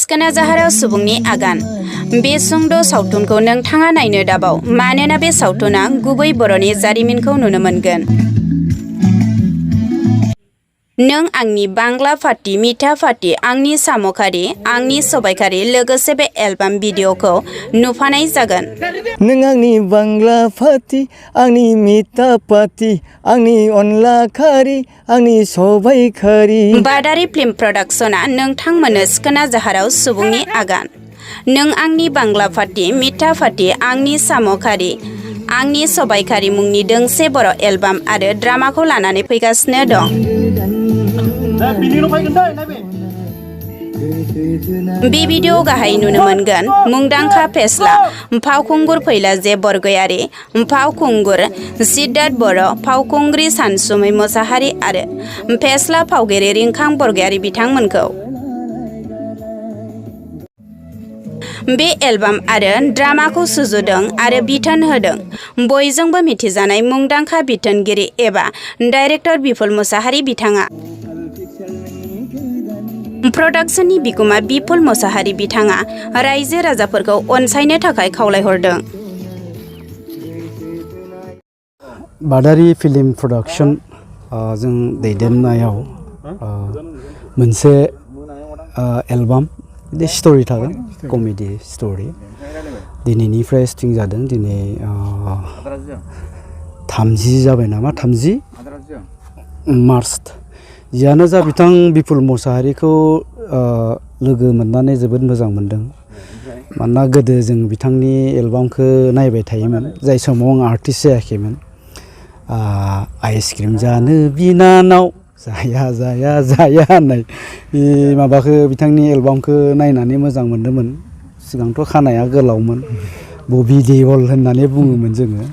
सिखोना जाहाराव सुबुंनि आगान बे सुंद' सावथुनखौ नोंथाङा नायनो दाबाव मानोना बे सावथुना गुबै बर'नि जारिमिनखौ नुनो मोनगोन। नों आंनि बांला फाटि मिठा फाटि आंनि साम'खारि आंनि सबायखारि लोगोसे बे एलबाम भिडिअखौ नुफानाय जागोन। नों आंनि बांला फाटि आंनि मिठा फाटि आंनि अनला खारि आंनि सबायखारि। बादारि फिल्म प्रडाक्शना नोंथांमोननो सिखोना जाहाराव सुबुंनि आगान नों आंनि बांला फाटि मिठा फाटि आंनि साम'खारि आंनि सबायखारि मुंनि दोंसे बर' एलबाम आरो ड्रामाखौ लानानै फैगासिनो दं। बे भिडिअ गाहाय नुनो मोनगोन मुंदांखा फेस्ला फावखुंगुर फैलाजे बरगयारि, फावखुंगुर सिद्धार्थ बर', फावखुंग्रि सानसुमै मोसाहारि आरो फेस्ला फावगिरि रिंखां बरगयारि बिथांमोनखौ। बे एलबाम आरो ड्रामाखौ सुजुदों आरो बिथोन होदों बयजोंबो मिथिजानाय मुंदांखा बिथोनगिरि एबा डाइरेक्टर बिपुल मोसाहारि बिथाङा। प्रडाक्शननि बिगुमा बिपुल मोसाहारि बिथाङा रायजो राजाफोरखौ अनसायनो थाखाय खावलायहरदों। बादारि फिल्म प्रडाक्शन जों दैदेननायाव मोनसे एलबाम बे स्टोरी थागोन कमेडि स्टोरी दिनैनिफ्राय स्टिं जादों। दिनै 30 जाबाय नामा 30 मार्च जियानो जा बिथां बिपुल मोसाहारिखौ लोगो मोननानै जोबोद मोजां मोनदों। मानोना गोदो जों बिथांनि एलबामखौ नायबाय थायोमोन जाय समाव आं आर्टिस्ट जायाखैमोन। आइसक्रिम जानो बिनानाव जाया जाया जाया होननाय बे माबाखौ बिथांनि एलबामखौ नायनानै मोजां मोनदोंमोन। सिगांथ' खानाया गोलावमोन बबि देवल होननानै बुङोमोन जोङो।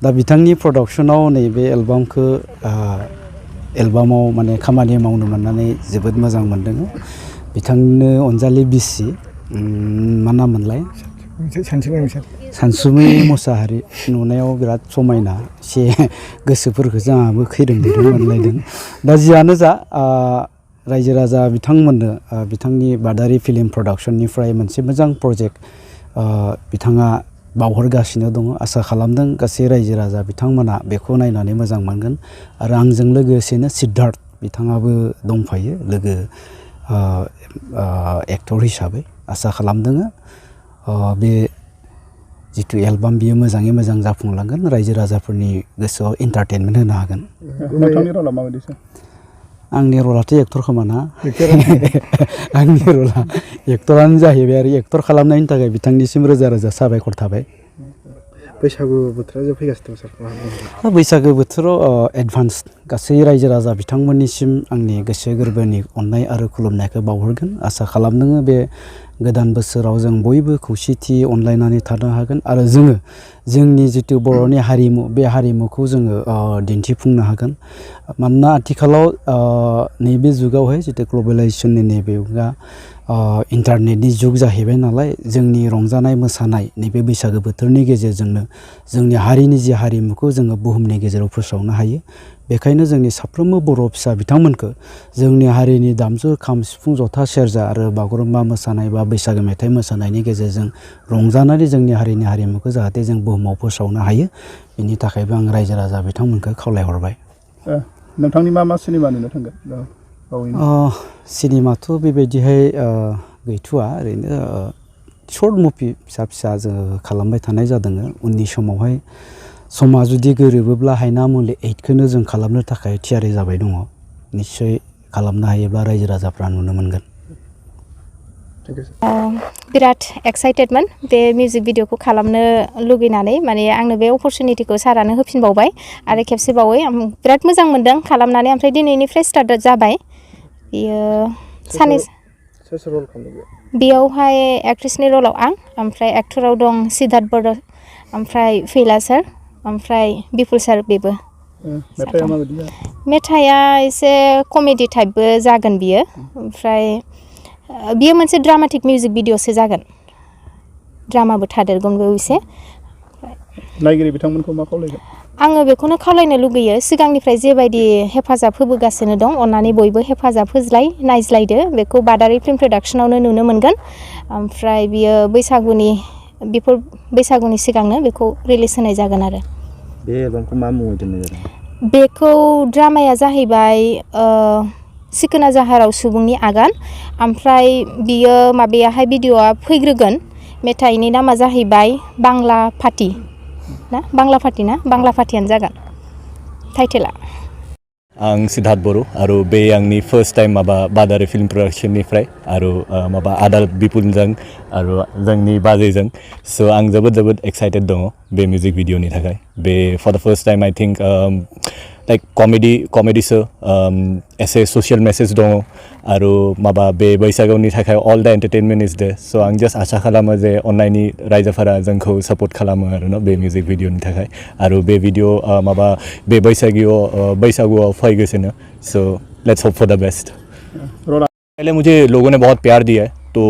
दा बिथांनि प्रडाक्शनाव नैबे एलबामखौ एलबामाव माने खामानि मावनो मोननानै जोबोद मोजां मोनदों। बिथांनो अनजालि बिसि मा नाम मोनलाय सानसुमै मोसाहारि नुनायाव बिराद समायना एसे गोसोफोरखौ जोंहाबो खैरोम दैरोम मोनलायदों। दा जियानो जा रायजो राजा बिथांमोननो बिथांनि बादारि फिल्म प्रडाक्शननिफ्राय मोनसे मोजां प्रजेक्ट बिथाङा बावहरगासिनो दङ। आसा खालामदों गासै रायजो राजा बिथांमोना बेखौ नायनानै मोजां मोनगोन। आरो आंजों लोगोसेनो सिद्धार्थ बिथाङाबो दंफायो लोगो एक्टर हिसाबै। आसा खालामदों बे जिथु एलबाम बियो मोजाङै मोजां जाफुंलांगोन रायजो राजाफोरनि गोसोआव एन्टारटेनमेन्ट होनो हागोन। नोंथांनि रला माबायदि? आंनि रलाथ' एक्टर खोमाना आंनि रला एक्टरानो जाहैबाय आरो एक्टर खालामनायनि थाखाय बिथांनिसिम रोजा रोजा साबायखर थाबाय। बैसागु बोथोरा जे फैगासिनो दं सार। बैसागु बोथोराव एडभान्स गासै रायजो राजा बिथांमोननिसिम आंनि गोसो गोरबोनि अननाय आरो खुलुमनायखौ बावहरगोन। आसा खालामदों बे गोदान बोसोराव जों बयबो खौसेथि अनलायनानै थानो हागोन आरो जोङो जोंनि जिथु बर'नि हारिमु बे हारिमुखौ जोङो दिन्थिफुंनो हागोन। मानोना आथिखालाव नैबे जुगावहाय जितु ग्लबेलाइजेसननि नैबे जुगा इन्टारनेटनि जुग जाहैबाय नालाय जोंनि रंजानाय मोसानाय नैबे बैसागो बोथोरनि गेजेरजोंनो जोंनि हारिनि जि हारिमुखौ जोङो बुहुमनि गेजेराव फोसावनो हायो। बेखायनो जोंनि साफ्रोमबो बर' फिसा बिथांमोनखौ जोंनि हारिनि दामजु खाम सिफुं जथा सेरजा आरो बागुरुम्बा मोसानाय बा बैसागो मेथाइ मोसानायनि गेजेरजों रंजानानै जोंनि हारिनि हारिमुखौ जाहाथे जों बुहुमाव फोसावनो हायो बेनि थाखायबो आं रायजो राजा बिथांमोनखौ खावलायहरबाय। नोंथांनि मा सिनेमा नुनो थांगोन? सिनेमाथ' बेबायदिहाय गैथ'वा ओरैनो सर्ट मुभि फिसा फिसा जोङो खालामबाय थानाय जादों। उननि समावहाय समा जुदि गोरोबोब्ला हायना मुलि 8खौनो जों खालामनो थाखाय थियारि जाबाय दङ। निस्सय खालामनो हायोब्ला रायजो राजाफ्रा नुनो मोनगोन। बिराद एक्साइटेडमोन बे मिउजिक भिडिअखौ खालामनो लुगैनानै माने आंनो बे अपरचुनिटिखौ सारानो होफिनबावबाय आरो खेबसेबावै आं बिराद मोजां मोनदों खालामनानै। ओमफ्राय दिनैनिफ्राय स्टार्ट जाबाय बियो सानै बेयावहाय एक्ट्रेसनि रलाव आं ओमफ्राय एक्टराव दं सिद्धार्थ बर' ओमफ्राय फैला सार ओमफ्राय बिपुल सार बेबो। मेथाइआ एसे कमेडि टाइपबो जागोन बियो। ओमफ्राय बियो मोनसे ड्रामाटिक मिउजिक भिडिअसो जागोन। ड्रामाबो थादेरगोन बेयाव एसे। नायगिरि बिथांमोनखौ मा खावलायगोन? आङो बेखौनो खावलायनो लुगैयो सिगांनिफ्राय जेबायदि हेफाजाब होबोगासिनो दं अन्नानै बयबो हेफाजाब होज्लाय नायज्लायदो बेखौ बादारि फिल्म प्रडाक्सनावनो नुनो मोनगोन ओमफ्राय बियो बैसागुनि सिगांनो बेखौ रिलिज होनाय जागोन आरो बे एलबामखौ मा मुङै दोननाय जादों बेखौ ड्रामाया जाहैबाय सिखोना जाहाराव सुबुंनि आगान ओमफ्राय बियो माबायाहाय भिडिअआ फैग्रोगोन मेथाइनि नामा जाहैबाय बांला फाथि ना बांला फाथियानो जागोन टाइटेला आं सिद्धार्थ बर' आरो बे आंनि फर्स्ट टाइम माबा बादारि फिल्म प्रडाक्शननिफ्राय आरो माबा आदा बिपुलजों आरो जोंनि बाजैजों स' आं जोबोद एक्साइटेड दङ बे मिउजिक भिडिअनि थाखाय बे for the first time I think like comedy सो एसे ससियेल मेसेज दङ आरो माबा बे बैसागुनि थाखाय all the entertainment is there स' आं जास्ट आसा खालामो जे अननायनि रायजोफोरा जोंखौ सापर्ट खालामो आरो न बे मिउजिक भिडिअनि थाखाय आरो बे भिडिअ माबा बे बैसागुआव फैगासिनो सो लेट्स होप फॉर द बेस्ट पहले मुझे लोगों ने बहुत प्यार दिया है तो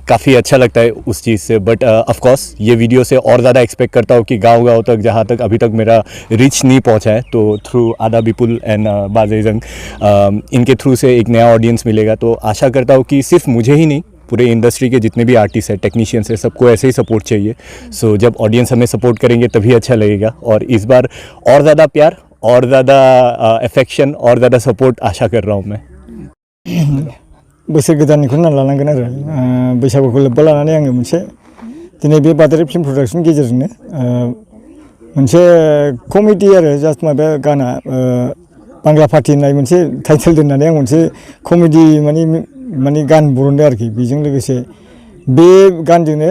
काफ़ी अच्छा लगता है उस चीज़ से बट ऑफ कोर्स ये वीडियो से और ज़्यादा एक्सपेक्ट करता हूँ कि गाँव तक जहाँ तक अभी तक मेरा रीच नहीं पहुँचा है तो थ्रू आदा बिपुल एंड बाजेजंग इनके थ्रू से एक नया ऑडियंस मिलेगा तो आशा करता हूँ कि सिर्फ मुझे ही नहीं पूरे इंडस्ट्री के जितने भी आर्टिस्ट हैं टेक्नीशियंस हैं सबको ऐसे ही सपोर्ट चाहिए सो जब ऑडियंस हमें सपोर्ट करेंगे तभी अच्छा लगेगा और इस बार और ज़्यादा प्यार और ज़्यादा एफेक्शन और ज़्यादा सपोर्ट आशा कर रहा हूँ मैं बोसोर गोदाननिखौनो होनना लानांगोन आरो बैसागुखौ लोब्बा लानानै आङो मोनसे दिनै बे बादारि फिल्म प्रडाक्शननि गेजेरजोंनो मोनसे कमेडि आरो जास्ट माबा गाना बांला फाथि होननाय मोनसे टाइटेल दोननानै आं मोनसे कमेडि माने गान बरनदों आरोखि बेजों लोगोसे बे गानजोंनो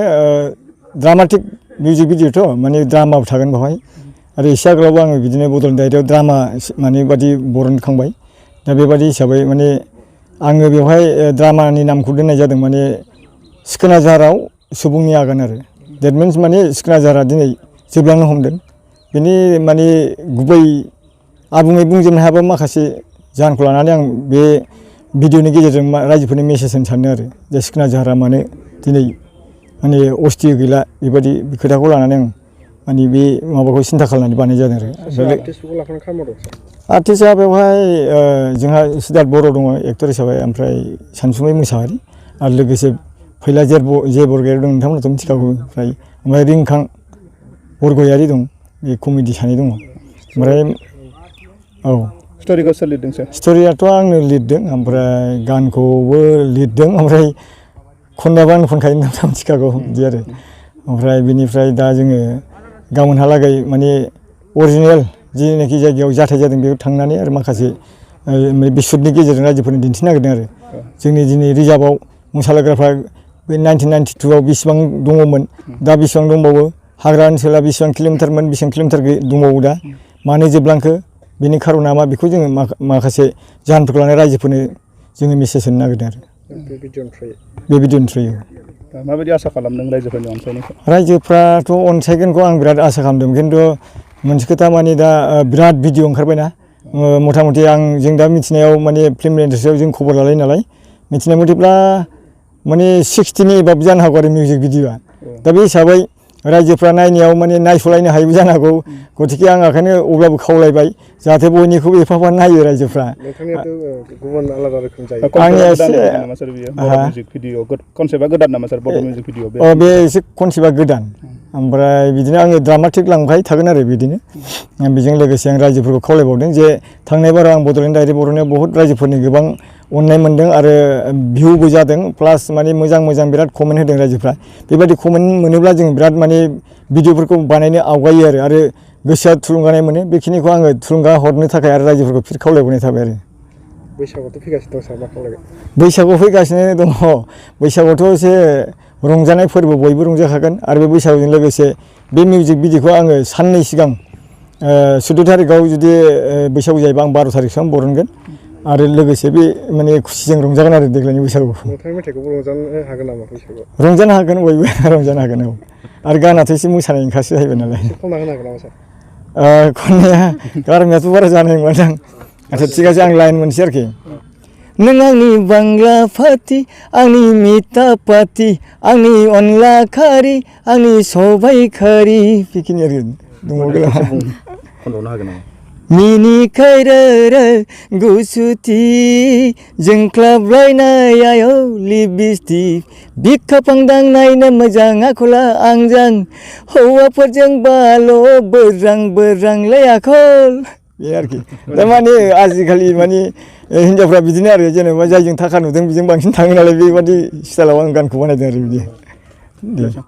ड्रामाटिक मिउजिक भिडिअ'थ' माने ड्रामाबो थागोन बेवहाय आरो एसे आगोलावबो आङो बिदिनो बड'लेण्ड डायरियाव ड्रामा माने बादि बरनखांबाय दा बेबादि हिसाबै माने आङो बेवहाय ड्रामानि नामखौ दोननाय जादों माने सिखोना जाहाराव सुबुंनि आगान आरो देट मिन्स माने सिखोना जाहारा दिनै जोबलांनो हमदों बेनि माने गुबै आबुङै बुंजोबनो हायाबा माखासे जाहोनखौ लानानै आं बे भिडिअनि गेजेरजों रायजोफोरनि मेसेज होनो सानो आरो जे सिखोना जाहारा मानो दिनै माने अस्टि गैला बेबायदि खोथाखौ लानानै आं माने बे माबाखौ सिन्था खालामनानै बानाय जादों आरो आर्टिस्टआ बेवहाय जोंहा सिद्धार्थ बर' दङ एक्टर हिसाबै ओमफ्राय सानसुमै मोसाहारि आरो लोगोसे फैला जे बरगयारि दं नोंथांमोनाथ' मिथिखागौ ओमफ्राय रिंखां बरगयारि दं बे कमेडि सानै दङ ओमफ्राय औ स्ट'रिखौ सोर लिरदों सार स्ट'रियाथ' आंनो लिरदों ओमफ्राय गानखौबो लिरदों ओमफ्राय खननायाबो आंनो खनखायो नोंथाङा मिथिखागौ बिदि आरो ओमफ्राय बिनिफ्राय दा जोङो गाबोनहालागै माने अरिजिनेल जिनाखि जायगायाव जाथाय जादों बेयाव थांनानै आरो माखासे बे शुटनि गेजेरजों रायजोफोरनो दिन्थिनो नागिरदों आरो जोंनि दिनै रिजार्भआव मोसालायग्राफ्रा बे 1992आव बेसेबां दङमोन दा बेसेबां दंबावो हाग्रा ओनसोला बेसेबां किल'मिटारमोन बेसेबां किल'मिटार दंबावो दा मानो जोबलांखो बेनि खार'ना मा बेखौ जोङो माखासे जाहोनफोरखौ लानानै रायजोफोरनो जोङो मेसेज होनो नागिरदों आरो बे भिडिअनि थ्रुयै माबायदि आसा खालामदों रायजोफोरनि अनसायनायखौ रायजोफ्राथ' अनसायगोनखौ आं बिराद आसा खालामदों खिन्थु मोनसे खोथा माने दा बिराद भिडिअ ओंखारबायना मथा मथि जों दा मिथिनायाव माने फिल्म इन्डास्ट्रियाव जों खबर लालाय नालाय मिथिनाय मथेब्ला माने 60नि एबाब जानो हागौ आरो मिउजिक भिडिअआ दा बे हिसाबै रायजोफ्रा नायनायाव माने नायस'लायनो हायैबो जानो हागौ गतिके आं ओंखायनो अब्लाबो खावलायबाय जाहाथे बयनिखौबो एफा नायो रायजोफ्रा आंनिया एसे बे एसे कनसेप्टआ गोदान ओमफ्राय बिदिनो आङो ड्रामाटिक लांबाय थागोन आरो बिदिनो बेजों लोगोसे आं रायजोफोरखौ खावलायबावदों जे थांनाय बाराव आं बड'लेण्ड डायरि बर'नायाव बहुत रायजोफोरनि गोबां अननाय मोनदों आरो भिउबो जादों प्लास माने मोजां बिराद कमेन्ट होदों रायजोफ्रा बेबायदि कमेन्ट मोनोब्ला जों बिराद माने भिडिअफोरखौ बानायनो आवगायो आरो गोसोआ थुलुंगानाय मोनो बेखिनिखौ आङो थुलुंगा हरनो थाखाय आरो रायजोफोरखौ फिन खावलायहरनाय थाबाय आरो बैसागुआथ' फैगासिनो दं सार मा खावलायगोन बैसागु फैगासिनो दङ बैसागुआथ' एसे रंजानाय फोरबो बयबो रंजाखागोन आरो बे बैसागुजों लोगोसे बे मिउजिक भिडिअखौ आङो साननै सिगां 14 थारिखआव जुदि बैसागु जायोबा आं 12 थारिखसिम बरनगोन आरो लोगोसे बे माने खुसिजों रंजागोन आरो देग्लायनि बैसागुखौ नोंथांनि मेथाइखौबो रंजानो हागोन नामा बैसागुआव रंजानो हागोन बयबो रंजानो हागोन औ आरो गानाथ' एसे मोसानाय ओंखारसो जाहैबाय नालाय खनना होनो हागोन नामा सार खननाया गारमायाथ' बारा जानाय नङा आं थिग আছে आं लाइन मोनसे आरोखि नों आंनि बांला फाथि आंनि मिथा पाथि आंनि अनला खारि आंनि सबाइ खारि बेखिनि आरो दङ खनबावनो हागोन नामा? मिनिखाय रो गुसुथि जोंख्लाबलायनाय आयौ लिपस्टिक बिखाफां दांनायनो मोजां आखला आंजों हौवाफोरजों बाल' बोरांलाय आखल बे आरोखि थारमाने आजिखालि माने हिनजावफ्रा बिदिनो आरो जेनेबा जायजों थाखा नुदों बेजों बांसिन थाङो नालाय बेबादि स्टाइलाव आं गानखौ बानायदों आरो बिदि